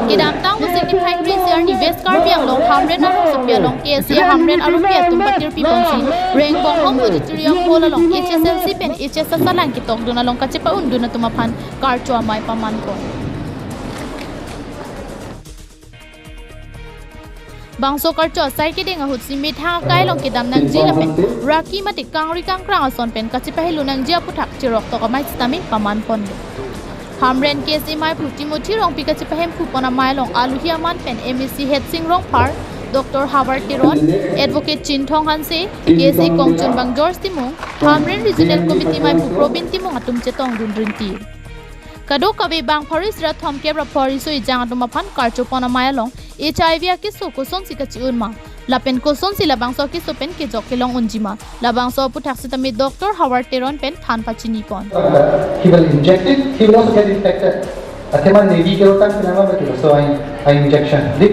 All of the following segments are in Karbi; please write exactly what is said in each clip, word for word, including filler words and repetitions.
Kedamtang Vosik niphai kre-isi arni West Karbi Anglong Hamren arongsopi along K S A Hamren aropi atum patirpi ponsi Rengbong Hong Auditorium Hall along H S L C pen H S asalang ketokdun along kachepa-undun atum aphan karcho amei paman pon. Bangso karcho asai kedeng ahutsi methang akai along kedam nangji lapen raki mate kangri kangkrang ason pen kachepahelo nangji aputhak cheroktok amei sitame paman ponlo. Hamren K S A meiphu Timothy Rongpi kachepahemphu pon amei along aluhi aman pen M A C Headsing Rongphar, Doctor Havar Teron, Advocate Chinthong Hanse, K S A kongchunbang George Timung, Hamren Regional Committee meiphu Probin Timung atum chetongdun rinti. Kadokave bang pharo isi ra thomkep ra pharo riso ejang atum aphan karcho pon amei along H I V akeso kosonsi kachi-un ma lapen kosonsi labangso akeso pen kejok kelong unji ma, labangso aputhak sitame Doctor Havar Teron pen than pachini pon. He will inject it, he will also get infected. Athema negi ke utan kinama bagi so I, I injection. Di?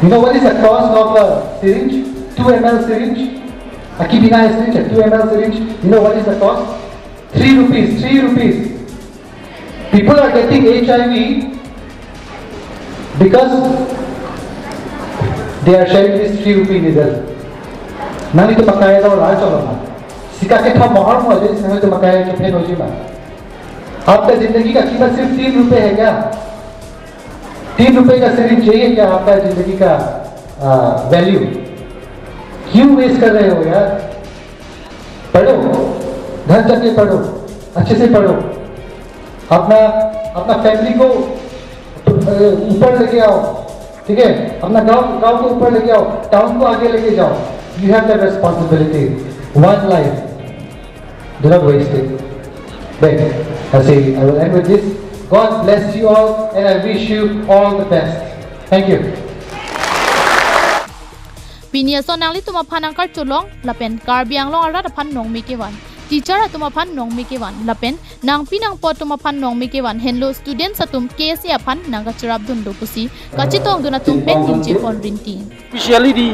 You know what is the cost of a syringe? Two M L syringe? Aki bina syringe, two M L syringe. You know what is the cost? Three rupees, three rupees. People are getting H I V because they are sharing this three rupee needle. Nangli to makaya to la cholo na. Sika ke tha mahar mo je nangli to makaya ke phen hoji ma. आपका जिंदगी का कीमत सिर्फ तीन रुपए है क्या? तीन रुपए का सिरिंज चाहिए क्या आपका जिंदगी का वैल्यू? क्यों वेस्ट कर रहे हो यार? पढ़ो, घर जाके पढ़ो, अच्छे से पढ़ो, अपना अपना फैमिली को अ, ऊपर लेके आओ, ठीक है? अपना गांव गांव को ऊपर लेके आओ, टाउन को आगे लेके जाओ. You have the responsibility. One life. Do not waste it. Then, I say, I will end with this. God bless you all and I wish you all the best. Thank you. Pini ason nanglitum aphan nangkarcho long lapen Karbi Anglong arat aphan nongme kevan, teacher atum aphan nongme kevan lapen nangpi nangpo atum aphan nongme kevan henlo students atum K S A aphan nangkachirapdunlo pusi kachetongdun atum pen ningje pon rinti. Especially di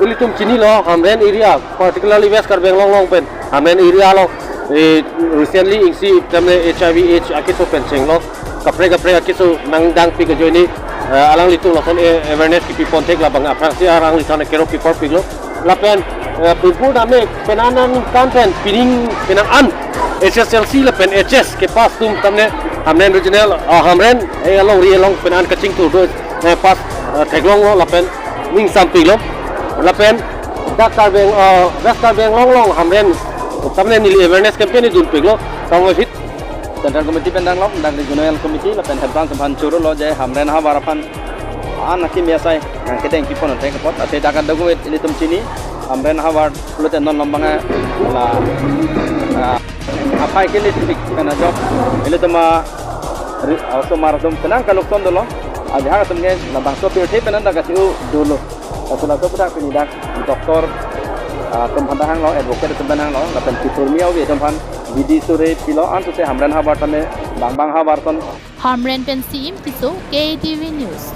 ilitum chinilo Hamren area, particularly West Karbi Anglong along pen Hamren area along, eh, recently isi tamne H I V H akeso pen chenglo, kaprek kaprek akeso nangdangpik ajoine, eh, alanglitum lason, eh, awareness kipi ponthek labang aphrangsi alanglitum kero pipor piklo. Lapen, eh, pipur dame penan an kan pen pining penan an H S L C lapen H S kepass atum tamne Hamren Regional, ah, Hamren, eh, alongri along penan kachingthur do, eh, pass, eh, theklonglo lapen ning sampiklo. Lapen dak Karbi Ang-, eh, West Karbi Anglong along Hamren tamne neli awareness campaign dunpiklo. Kangvit Central Committee pen danglo, dak Regional Committee lapen head branch aphan choro lo je Hamren havar aphan an akimi asai nangkedengpi pon thek apot, athe dak an document ilitum chini Hamren havar pulote non lambang la, ah, aphai ke lipik pen ajok ilitum a ri-, osomar atum penang kalokson dolo, abihak atum ke labangso pirthe penan dak kasiu dolo. Laso laso pudak pini dak doctor, ah, atum aphan ta hanglo, advocate atum aphan hanglo, lapen kiturmi awi atum aphan bidi sore pilo, antu te Hamren havar tame bang bang havar ton. Hamren pen C M Tisso, K T V News.